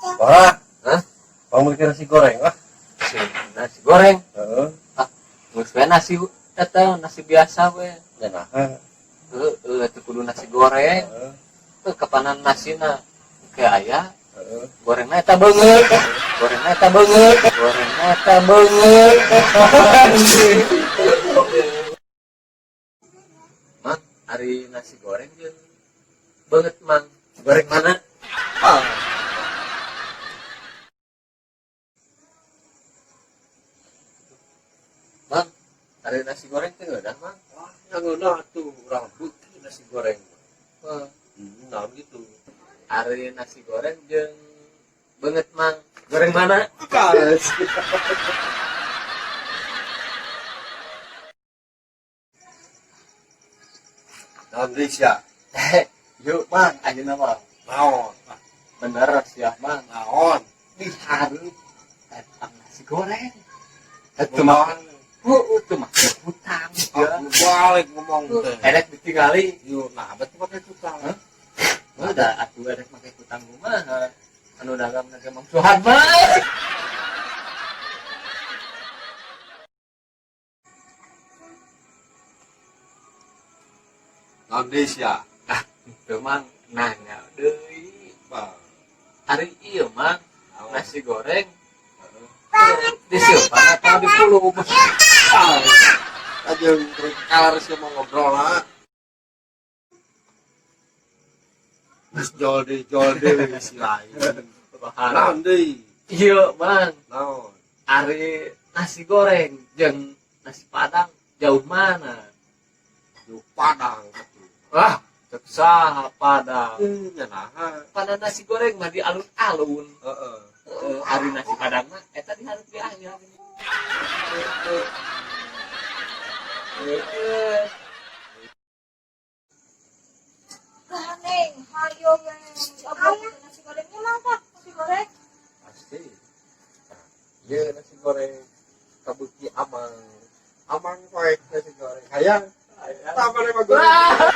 Wah, Hah? mau beli nasi goreng lah. Nasi goreng. Heeh. Ah, geus we nasi eta nasi biasa we. Ya nah. Heeh, teu kudu nasi goreng. Heeh. Heuh, kapanan nasina ke aya Heeh. gorengna eta beungeut. Gorengna eta beungeut. Gorengna eta beungeut. Mang, ari nasi goreng jeung beungeut mang. Goreng mana? Ah, Mang, ari nasi goreng teh ngeunah, Mang. Wah, yang ngeunah tuh urang beuki nasi goreng. Heuh. Nah gitu. Ari nasi goreng jeung beungeut mang. Goreng mana? Guys. Naon deui sia? Yuk, Mang, ayeuna mah. Naon? Bener sia, Mang. Naon? Dihareup tentang nasi goreng. Eta mah, heueuh, teu make hutang ya. Aku balik ngomong teh. Erek ditinggali. Yuk, nah betul pakai tukang. Hah? Udah atuh erek make hutang kumaha? Anu dagang ge Mang Suhan mah. Naon deui sia? Ah, teu Mang, nanya deui. Bah, Ari ieu Mang, naon? nasi goreng Heeh. disimpan atau dipulung? Ah, aja kalar sih mau ngobrol lah. Terus jol deui si lain. Naon deui? Iya, Mang. Naon? Ari nasi goreng jeung nasi padang jauh mana? Di Padang atuh. Ah, cek saha padang. Eh, nya naha. Pada nasi goreng mah di alun-alun. Heeh. Heeh, ari nasi padang mah eta di hareup ge aya. Heeh. Ganeng, hayo we. Obrol nasi gorengnya mang tah, nasi goreng. Pasti. Iya nasi goreng kabuki amang. Amang poek nasi goreng. Hayang. Tama na magoreng. Wah.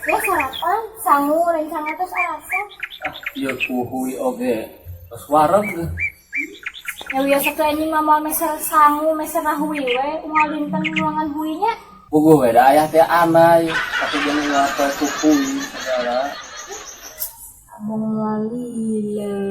Ya sarapan, sangu rencana terus arasa. Ieu kuhui oge. Tos wareg. Ya biasa tuh anjing mah moal meser sangu, meser hui we, unggal dinten nuangan huinya. Puguh we da ayah teh anay, tapi jeung ngapel kuhui segala. Abang walila.